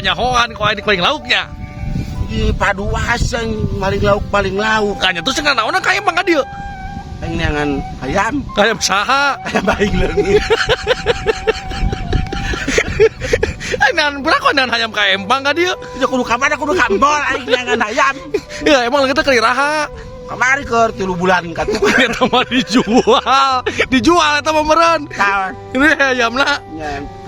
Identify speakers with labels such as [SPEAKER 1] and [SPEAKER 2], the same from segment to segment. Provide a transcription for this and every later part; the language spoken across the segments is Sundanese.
[SPEAKER 1] Kanyahoan ku aing paling lauknya.
[SPEAKER 2] Di paduasan maling lauk paling lauk.
[SPEAKER 1] Kanya terus naon ka empang ka dieu?
[SPEAKER 2] Aing neangan hayam.
[SPEAKER 1] Hayam saha?
[SPEAKER 2] Hayam aing leungit.
[SPEAKER 1] Aing neangan berapa neangan hayam ka empang ka dieu?
[SPEAKER 2] Itu kudu ka mana kudu ka mall aing neangan hayam.
[SPEAKER 1] Ya emang leungit teh keur iraha.
[SPEAKER 2] Kamari keur 3 bulan ka tukang.
[SPEAKER 1] Eta mah dijual. Dijual eta mah meureun.
[SPEAKER 2] Taon.
[SPEAKER 1] Ini hayamna.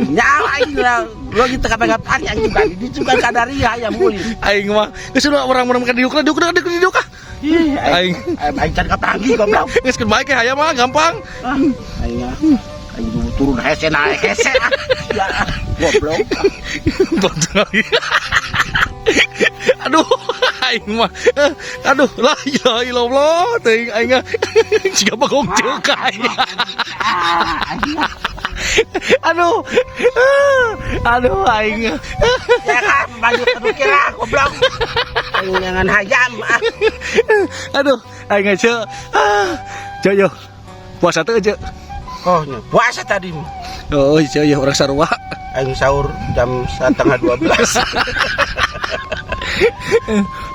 [SPEAKER 2] Nyawa aing lah. Lo gitu kapan-kapan yang juga di juga kadaria hayam ulin.
[SPEAKER 1] Aing mah geus udah orang-orang ka diuk diuk diuk diuk ah.
[SPEAKER 2] Ih,
[SPEAKER 1] Aing.
[SPEAKER 2] aing can kapanggih goblok.
[SPEAKER 1] Geus keun bae ke hayam mah gampang.
[SPEAKER 2] Ah, aing ah. Aing turun hese naik hese ah. Ya, goblok.
[SPEAKER 1] Aduh, aing mah. Aduh, la ilaha illallah teuing aing mah. Siga bagong ceuk aing. Aduh. Aduh aing.
[SPEAKER 2] Ya kan, baju kira goblok. Aing neangan hayam ah.
[SPEAKER 1] Aduh, aing ceuk. Ceuk yo. Puasa teu ceuk?
[SPEAKER 2] Oh, nya puasa tadi.
[SPEAKER 1] Oh, ceuk yo urang sarua.
[SPEAKER 2] Aing sahur jam 11.30.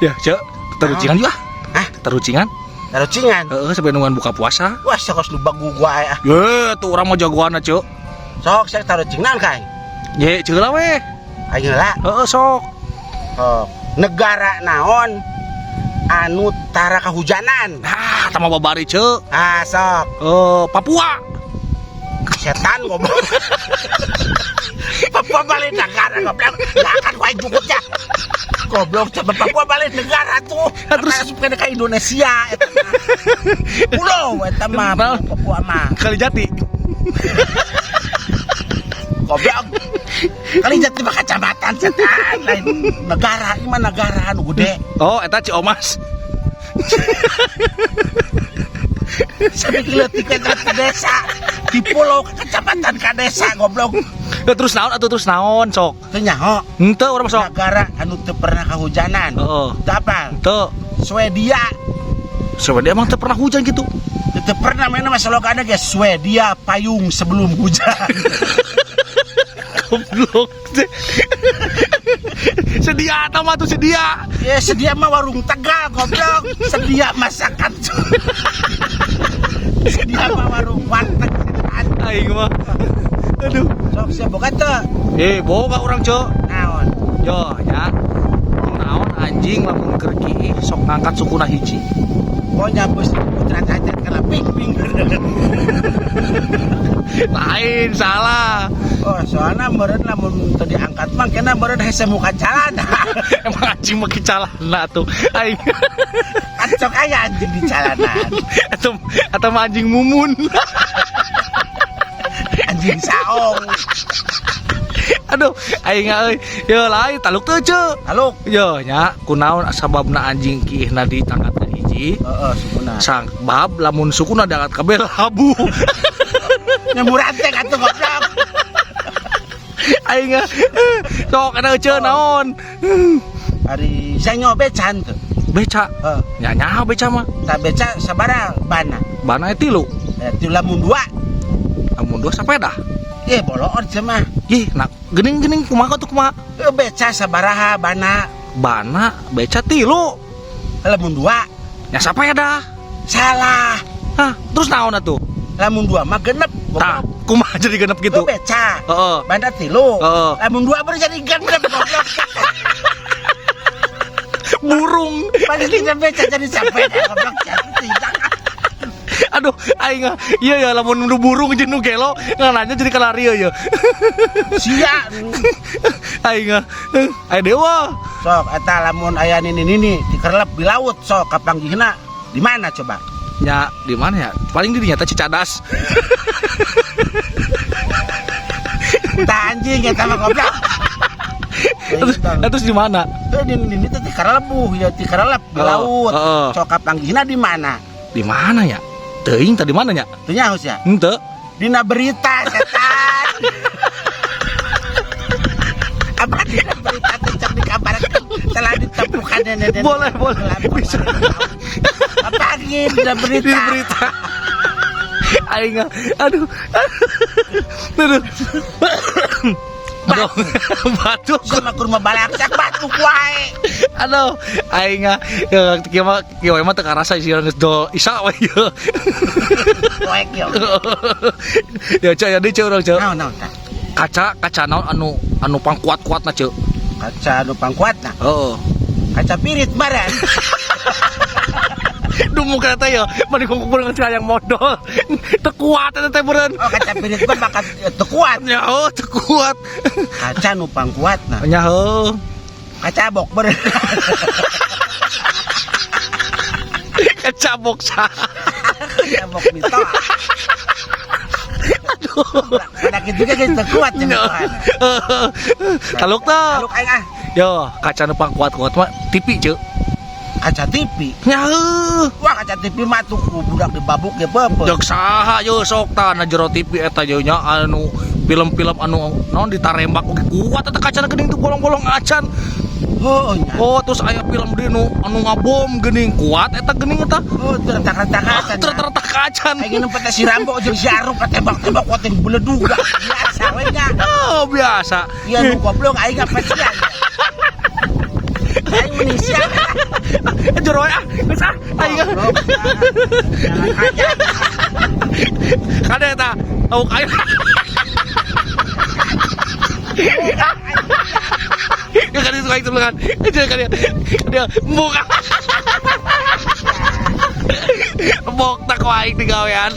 [SPEAKER 1] Ya, ceuk, tarucingan juga.
[SPEAKER 2] Hah?
[SPEAKER 1] Tarucingan?
[SPEAKER 2] Tarucingan?
[SPEAKER 1] Heeh, sampai nungguan buka puasa.
[SPEAKER 2] Wah, sok nu bagu gua ah.
[SPEAKER 1] Ye, tuh urang mah jagoanna, ceuk.
[SPEAKER 2] Sok saya tarucingan ka aing.
[SPEAKER 1] Ye, ceuk lah we.
[SPEAKER 2] Aing heula.
[SPEAKER 1] Heeh, sok.
[SPEAKER 2] Sok. Negara naon anu tara kahujanan?
[SPEAKER 1] Ah, tama babari, ceuk.
[SPEAKER 2] Ah, sok.
[SPEAKER 1] Papua.
[SPEAKER 2] Setan goblok. Papua balik negara goblok. Nggak akan gua jukutnya. Goblok coba Papua balik negara tuh.
[SPEAKER 1] Terus
[SPEAKER 2] asup ke Indonesia eta mah. Pulau eta mah Papua mah.
[SPEAKER 1] Kalijati.
[SPEAKER 2] Goblok. Kalijati mah kecamatan setan lain negara, ini mah negara anu gede.
[SPEAKER 1] Oh, eta Ciomas.
[SPEAKER 2] Sampai leutik ke desa, di pulau ke kecamatan ke desa goblok.
[SPEAKER 1] Ya, terus naon atuh terus naon sok?
[SPEAKER 2] Teu nyaho.
[SPEAKER 1] Henteu urang sok.
[SPEAKER 2] Negara anu teu pernah kahujanan.
[SPEAKER 1] Heeh.
[SPEAKER 2] Teu apal?
[SPEAKER 1] Teu.
[SPEAKER 2] Swedia.
[SPEAKER 1] Swedia emang teu pernah hujan gitu.
[SPEAKER 2] Teu pernah mainnya mah sloganna ge Swedia payung sebelum hujan.
[SPEAKER 1] Goblok. Sedia atau mah tuh sedia.
[SPEAKER 2] Ya sedia mah warung Tegal goblok. Sedia masakan. Sedia mah warung warteg.
[SPEAKER 1] Aing mah. Aduh.
[SPEAKER 2] Sok sia boga teu?
[SPEAKER 1] Boga urang ceuk.
[SPEAKER 2] Naon?
[SPEAKER 1] Yo nya. Naon anjing lamun keur kiih sok ngangkat sukuna hiji.
[SPEAKER 2] Oh nyabus putra cacat kana ping-ping.
[SPEAKER 1] Lain salah.
[SPEAKER 2] Oh soalna meureun lamun teu diangkat mah kena meureun hese muka calana.
[SPEAKER 1] Emang anjing make calana tuh. Aing.
[SPEAKER 2] Kacok aya anjing di calana.
[SPEAKER 1] Atau anjing mumun.
[SPEAKER 2] Anjing saong.
[SPEAKER 1] Aduh, aing euy. Yo lain taluk teu ceuk.
[SPEAKER 2] Taluk.
[SPEAKER 1] Yo nya kunaon sababna anjing kiihna ditangkatna hiji?
[SPEAKER 2] Heeh, sukuna.
[SPEAKER 1] Sang bab lamun sukuna diangkat kabeh labu.
[SPEAKER 2] Nyemburan teh atuh goblok.
[SPEAKER 1] Aing sok kana euceun naon?
[SPEAKER 2] Ari sanyo becan teu.
[SPEAKER 1] Beca.
[SPEAKER 2] Heeh.
[SPEAKER 1] Nya nyaho beca mah.
[SPEAKER 2] Ta beca sabaraha bana?
[SPEAKER 1] Bana 3.
[SPEAKER 2] Tilu lamun 2.
[SPEAKER 1] Lamun 2 sapeda.
[SPEAKER 2] Ih, boloor cenah mah.
[SPEAKER 1] Ih, nah geuning-geuning kumaha tuh kumaha?
[SPEAKER 2] Beca sabaraha bana?
[SPEAKER 1] Bana beca 3.
[SPEAKER 2] Lamun 2.
[SPEAKER 1] Nya sapeda.
[SPEAKER 2] Salah.
[SPEAKER 1] Hah, terus naon atuh?
[SPEAKER 2] Lamun 2 mah genep.
[SPEAKER 1] Tah, kumaha jadi genep gitu?
[SPEAKER 2] Beca.
[SPEAKER 1] Heeh.
[SPEAKER 2] Bana 3.
[SPEAKER 1] Heeh.
[SPEAKER 2] Lamun 2 baru jadi genep goblok.
[SPEAKER 1] Burung.
[SPEAKER 2] Paling tidak beca jadi sapeda goblok. Tidak.
[SPEAKER 1] Aduh, aing iya ya lamun nu burung jeung nu gelo ngananya jadi kalari ya.
[SPEAKER 2] Sia.
[SPEAKER 1] Aing aya dewa.
[SPEAKER 2] Sok eta lamun aya nini-nini dikerlep di laut sok kapanggihna di mana coba?
[SPEAKER 1] Nya di mana ya? Paling di dinya teh Cicadas.
[SPEAKER 2] Tah anjing eta mah goblok.
[SPEAKER 1] Terus di mana?
[SPEAKER 2] Teh nini-nini teh dikerlebuh ya dikerlep di laut. Sok kapanggihna di mana?
[SPEAKER 1] Di mana ya? Teuing tadi mana nya?
[SPEAKER 2] Teu nyaho sia.
[SPEAKER 1] Henteu.
[SPEAKER 2] Dina berita setan. Apa dina berita teh cek dikabarkeun telah ditemukan nenek-nenek.
[SPEAKER 1] Boleh, boleh. Bisa.
[SPEAKER 2] Apa lagi dina berita?
[SPEAKER 1] Dina berita. Aing aduh. Aduh. Aduh, batuk.
[SPEAKER 2] Sama kurma balaksak batuk wae.
[SPEAKER 1] Aduh, aing ah, ya kieu mah kieu mah teu karasa sih geus do isa we ieu.
[SPEAKER 2] Poek yo.
[SPEAKER 1] Ya cek ya deui cek urang cek.
[SPEAKER 2] Naon naon tah?
[SPEAKER 1] Kaca kaca naon anu anu pangkuat-kuatna cek.
[SPEAKER 2] Kaca nu pangkuatna.
[SPEAKER 1] Heeh.
[SPEAKER 2] Kaca pirit baran.
[SPEAKER 1] Duh muka teh ya, mani kumpul ngerti hayang modal. Teu kuat eta teh beureun.
[SPEAKER 2] Oh kaca pirit mah bakat teu kuat.
[SPEAKER 1] Ya oh, teu kuat.
[SPEAKER 2] Kaca nu pangkuatna.
[SPEAKER 1] Nya heuh.
[SPEAKER 2] Kaca bok beureun.
[SPEAKER 1] Kaca boksa.
[SPEAKER 2] Kaca bok mitoa.
[SPEAKER 1] Aduh.
[SPEAKER 2] Pada kitu ge geus teu kuat ya mitohana.
[SPEAKER 1] Taluk tah.
[SPEAKER 2] Taluk aing ah.
[SPEAKER 1] Yo, kaca nu pangkuat-kuat mah TV cek.
[SPEAKER 2] Kaca TV.
[SPEAKER 1] Nya heuh.
[SPEAKER 2] Wah kaca TV mah tuh ku budak dibabuk ge peupeut.
[SPEAKER 1] Jek saha yo sok tah na jero TV eta ye nya anu film-film anu naon ditarembak oge kuat eta kacana geuning tuh bolong-bolong acan.
[SPEAKER 2] Oh nya.
[SPEAKER 1] Oh, terus aya film deui nu anu ngabom geuning kuat eta geuning eta.
[SPEAKER 2] Oh retak-retak acan.
[SPEAKER 1] Terus-terus acan.
[SPEAKER 2] Aing nempet si Rambo jeung si Aruk tembak-tembak kuat yang beledug biasa we nya.
[SPEAKER 1] Oh, biasa.
[SPEAKER 2] Iya nu goblok aing apa sia. Aing mending sia.
[SPEAKER 1] Jero ah, geus ah. Aing.
[SPEAKER 2] Goblok. Jangan aja.
[SPEAKER 1] Kade eta. Auk aing. Ya kan itu aing sebelahan. Dia kan dia. Dia muka. Bok tak aing digawean.